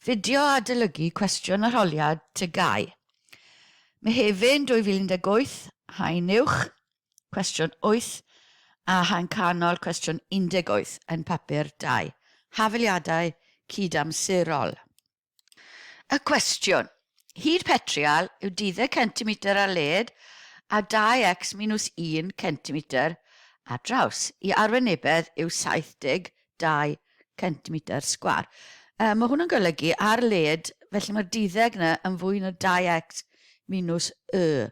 Fideo adolygu cwestiwn arholiad TGAU. Mehefin 2018, haen uwch, cwestiwn 8 a haen canol cwestiwn 18 yn papur 2. Hafaliadau cydamserol. Y cwestiwn. Hyd petrial yw 12 cm ar led a 2x minus 1 cm ar draws. I arwynebedd yw 72 cm sgwâr. Uh, mae hwn yn golygu ar led, felly mae'r duddeg yna yn fwy na 2x minus y.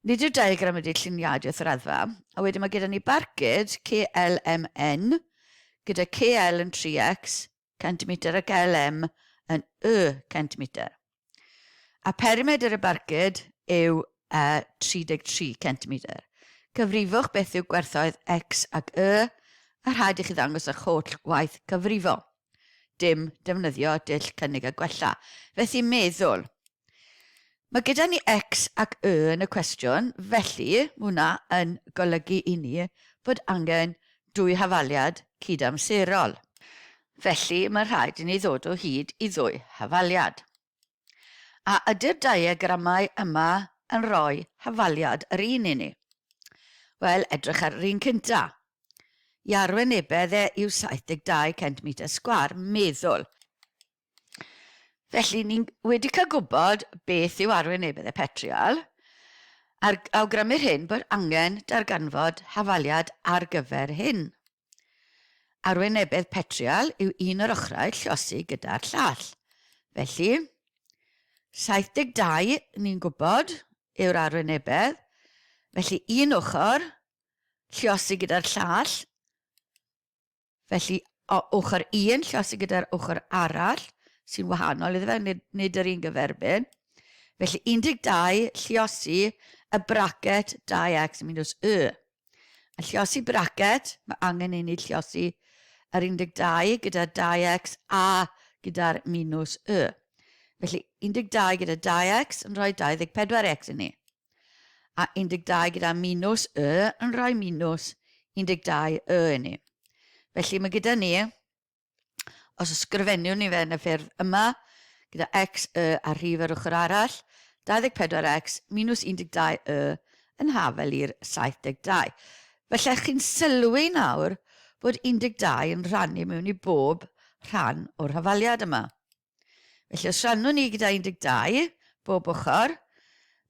Nid yw'r diagram wedi lluniadu wrth raddfa, a wedyn mae gyda ni barcud KLMN, gyda KL yn 3x, centimetr ac LM yn y centimetr. A perimedr y barcud yw uh, 33 centimetr. Cyfrifwch beth yw gwerthoedd X ac Y a rhaid i chi ddangos eich holl waith cyfrifo. Dim defnyddio dull cynnig a gwella. Felly meddwl. Mae gyda ni X ac Y yn y cwestiwn, felly mae hwnna yn golygu i ni bod angen dwy hafaliad cydamserol. Felly mae rhaid i ni ddod o hyd i ddwy hafaliad. A ydy'r diagramau yma yn rhoi hafaliad yr un i ni? Wel, edrych ar yr un cynta. I arwynebedd e yw 72 cm sgwâr, meddwl. Felly, ni'n wedi cael gwybod beth yw arwynebedd y petriol, a'r awgrymu'r hyn bod angen darganfod hafaliad ar gyfer hyn. Arwynebedd petriol yw un o'r ochrau llosi gyda'r llall. Felly, 72 ni'n gwybod yw'r arwynebedd, felly un ochr llosi gyda'r llall, Felly, o ochr un, llosi gyda'r ochr arall, sy'n wahanol iddo fe, nid, nid yr un gyferbyn. Felly, 12 lliosi y bracet 2x minus y. A lliosi bracet, mae angen i ni lliosi yr 12 gyda 2x a gyda'r minus y. Felly, 12 gyda 2x yn rhoi 24x i ni. a 12 gyda minus y yn rhoi minus 12 y i ni. Felly mae gyda ni, os ysgrifenniwn ni fe yn y ffurf yma, gyda x, y a rhif yr ochr arall, 24x minus 12 y yn hafel i'r 72. Felly chi'n sylwi nawr bod 12 yn rhannu mewn i bob rhan o'r hafaliad yma. Felly os rhannwn ni gyda 12, bob ochr,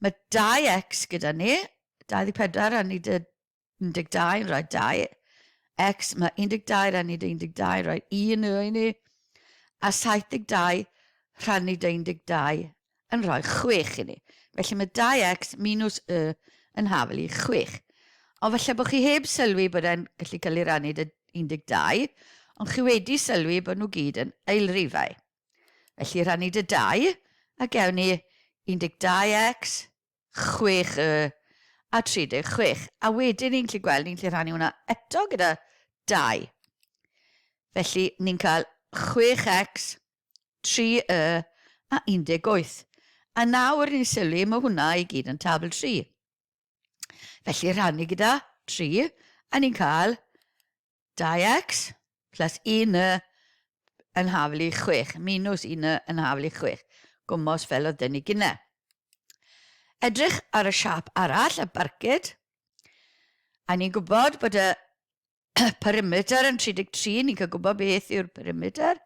mae 2x gyda ni, 24 rannu dy 12 yn rhoi 2, x, mae 12 rannu dy 12 yn rhoi 1 y i ni, a 72 rhannu dy 12 yn rhoi 6 i ni. Felly mae 2x minus y yn hafel i 6. Ond falle bod chi heb sylwi bod e'n gallu cael ei rannu dy 12, ond chi wedi sylwi bod nhw gyd yn eilrifau. Felly rhannu dy 2, a gewn ni 12x, 6 y, a 36. A wedyn ni'n gallu gweld, ni'n gallu rhannu hwnna eto gyda 2. Felly ni'n cael 6x, 3 y, a 18. A nawr ni'n sylwi, mae hwnna i gyd yn tabl 3. Felly rhannu gyda 3, a ni'n cael 2x plus 1 y yn hafel i 6, minus 1 y yn hafel i 6. Gwmos fel oedd dyn ni gynne. Edrych ar y siap arall, y barcud, a ni'n gwybod bod y perimeter yn 33, ni'n cael gwybod beth yw'r perimeter,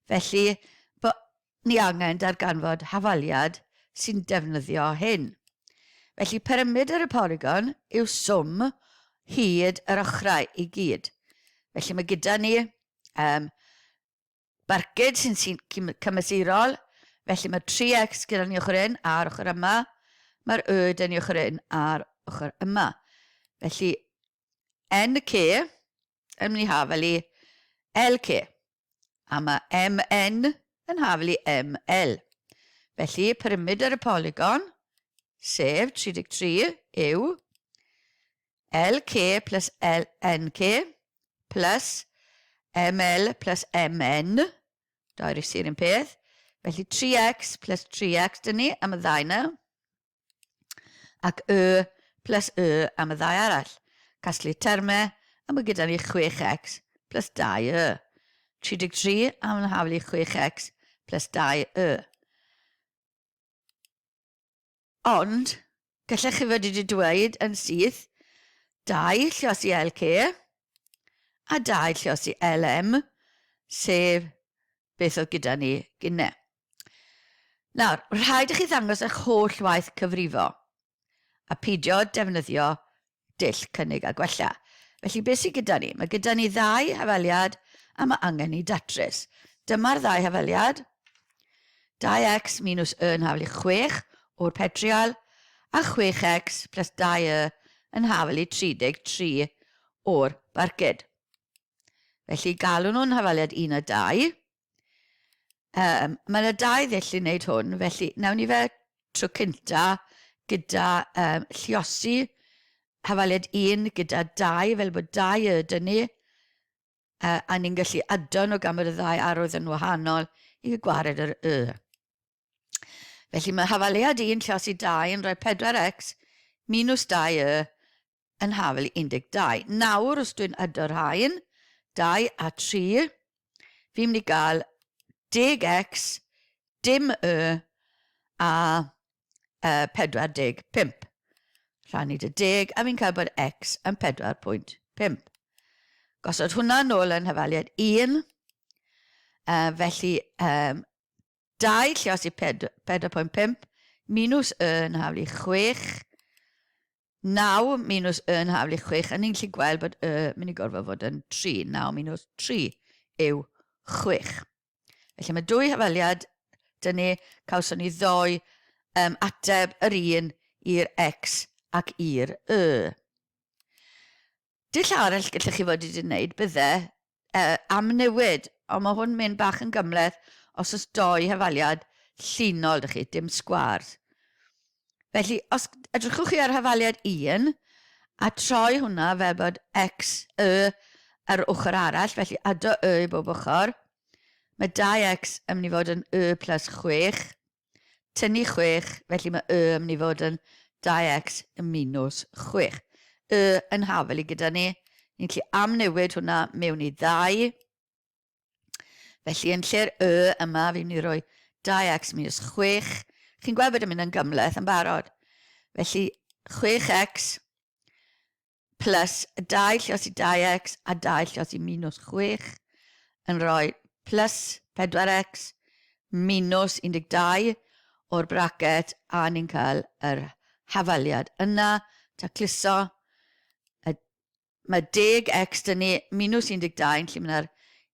felly bo ni angen darganfod hafaliad sy'n defnyddio hyn. Felly perimeter y polygon yw swm hyd yr ochrau i gyd. Felly mae gyda ni um, barcud sy'n sy cymesurol, felly mae 3x gyda ni ochr un a'r ochr yma, mae'r y gyda ni ochr un a'r ochr yma. Felly NK yn mynd i hafel i LK, a mae MN yn hafel i ML. Felly, perimedr y polygon, sef 33, yw LK plus LNK plus ML plus MN, dau rhif un peth. Felly 3x plus 3x dyn ni am y ddau yna, ac Y plus Y am y ddau arall. Casglu termau, a mae gyda ni 6x plus 2y. 33 am yn haflu 6x plus 2y. Ond, gallech chi fod wedi dweud yn syth 2 lliosi LK a 2 lliosi LM, sef beth oedd gyda ni gynne. Nawr, rhaid i chi ddangos eich holl waith cyfrifo a peidio defnyddio dull cynnig a gwella. Felly beth sydd gyda ni? Mae gyda ni ddau hafaliad a mae angen i datrys. Dyma'r ddau hafaliad. 2x minus y yn hafal i 6 o'r petrial a 6x plus 2y yn hafal i 33 o'r barcud. Felly galw nhw'n hafaliad 1 a 2. Um, mae yna dau ddull i wneud hwn, felly nawn ni fe tro cynta gyda um, lliosi hafaliad 1 gyda 2, fel bod 2 y dyn ni, uh, a ni'n gallu ado nhw gan bod y ddau arwydd yn wahanol i gwared yr y. Felly mae hafaliad 1 lliosi 2 yn rhoi 4x minus 2y yn hafel i 12. Nawr, os dwi'n ado'r rhain, 2 a 3, fi'n mynd i gael 10x, dim y, a uh, 45. Rhannu dy 10, a fi'n cael bod x yn 4.5. Gosod hwnna nôl yn hafaliad 1, uh, felly um, 2 llios i 4.5 minus y yn haflu 6, 9 minus y yn haflu 6, a ni'n gallu gweld bod y mynd i gorfod fod yn 3. 9 minus 3 yw 6. Felly mae dwy hafaliad dyn ni, cawson ni ddoi um, ateb yr un i'r x ac i'r y. Dull arall gallech chi fod wedi wneud bydde uh, amnewid, ond mae hwn mynd bach yn gymhleth os oes doi hafaliad llinol dych chi, dim sgwars. Felly, os edrychwch chi ar hafaliad 1 a troi hwnna fel bod x, y ar ochr arall, felly ado y i bob ochr, mae 2x yn mynd i fod yn y plus 6, Tynnu 6, felly mae y yn mynd i fod yn 2x minus 6. Y yn hafel i gyda ni. Ni'n gallu amnewid hwnna mewn i ddau. Felly yn lle'r y yma, fi'n mynd i roi 2x minus 6. Chi'n gweld bod yn mynd yn gymhleth yn barod. Felly 6x plus 2 llios i 2x a 2 llios i minus 6 yn rhoi plus 4x minus 12 o'r bracet a ni'n cael yr hafaliad yna, tacluso. Mae 10x dyn ni minus 12 yn lle mynd ar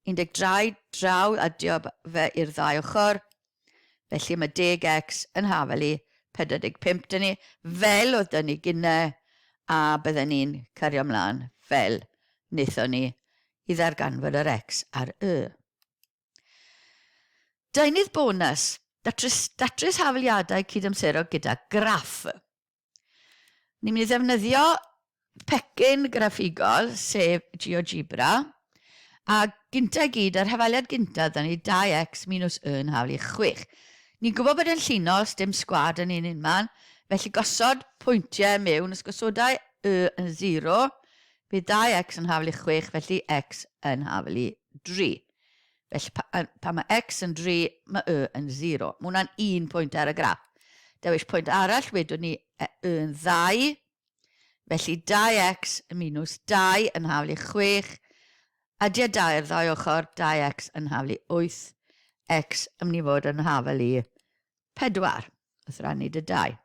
13 draw adio fe i'r ddau ochr. Felly mae 10x yn hafal i 45 dyn ni, fel oedd dyn ni gynne, a bydden ni'n cario ymlaen fel wnaethon ni i ddarganfod yr x a'r y. Deunydd bonus, datrys, datrys hafaliadau cydamserol gyda graff. Ni'n mynd i ddefnyddio pecyn graffigol, sef GeoGebra, a gynta i gyd, yr hafaliad gynta, da ni 2x minus y yn hafal i 6. Ni'n gwybod bod yn llinol, dim sgwad yn un unman, felly gosod pwyntiau mewn, os gosodau y yn 0, bydd 2x yn hafal i 6, felly x yn hafal i 3. Felly pa, pan mae x yn 3, mae y yn 0. Mae hwnna'n un pwynt ar y graff. Dewis pwynt arall, wedwn ni y yn 2. Felly 2x yn minus 2 yn haflu 6. Adio 2 ar ddau ochr, 2x yn haflu 8. X yn mynd i fod yn hafel i 4 wrth rannu dy 2.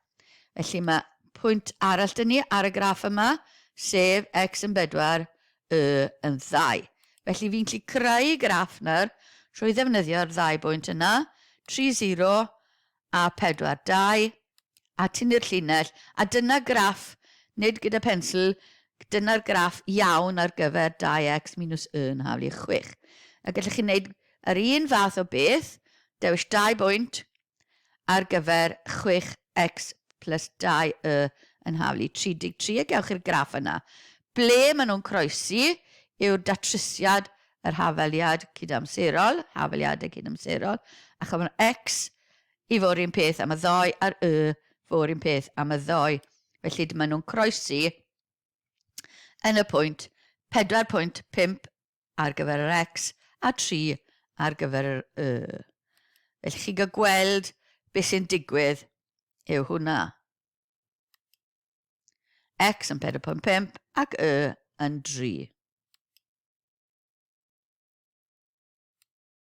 Felly mae pwynt arall dyn ni ar y graff yma, sef x yn 4, y yn 2. Felly fi'n gallu creu graff nawr trwy ddefnyddio'r ddau bwynt yna, 3, 0 a 4, 2, a tynnu'r llinell, a dyna graff, nid gyda pensel, dyna'r graff iawn ar gyfer 2x minus y yn haflu 6. A gallech chi wneud yr un fath o beth, dewis dau bwynt, ar gyfer 6x plus 2y yn haflu 33 a gewch chi'r graff yna. Ble maen nhw'n croesi yw'r datrysiad yr hafaliad cydamserol, hafaliadau cydamserol, a chofyn x i fod un peth am y ddoi a'r y fod un peth am y ddoi. Felly maen nhw'n croesi yn y pwynt 4.5 ar gyfer yr X a 3 ar gyfer yr Y. Felly chi'n cael gweld beth sy'n digwydd yw hwnna. X yn 4.5 ac Y yn 3.